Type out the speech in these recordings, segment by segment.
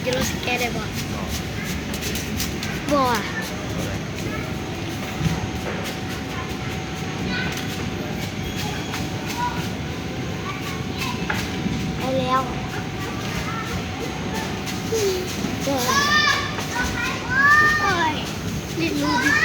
ຢູໂຣ ສະແກນໄດ້ບໍ່? ບໍ່ ບໍ່ອະ ໄດ້ແລ້ວ ໂອ້ຍ ຫຼິ້ນລູກບິດ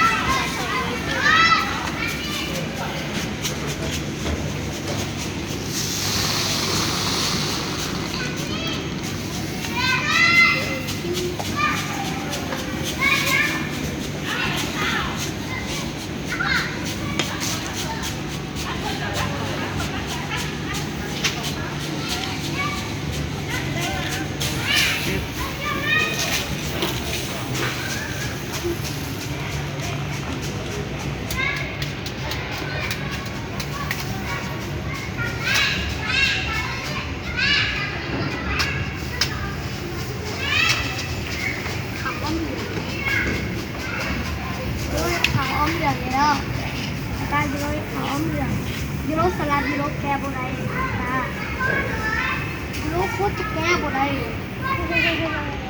ຂາວອ້ອມເຫຼືອງ ໂອ້ຍ ຂາວອ້ອມເຫຼືອງແລ້ວ ຕາ ຢູໂຣ ຂາວອ້ອມເຫຼືອງ ຢູໂຣສະຫຼັດ ຢູໂຣແກ້ບໍ່ໄດ້ ຕາ ຢູໂຣໂຄດຈະແກ້ບໍ່ໄດ້ເລີຍ.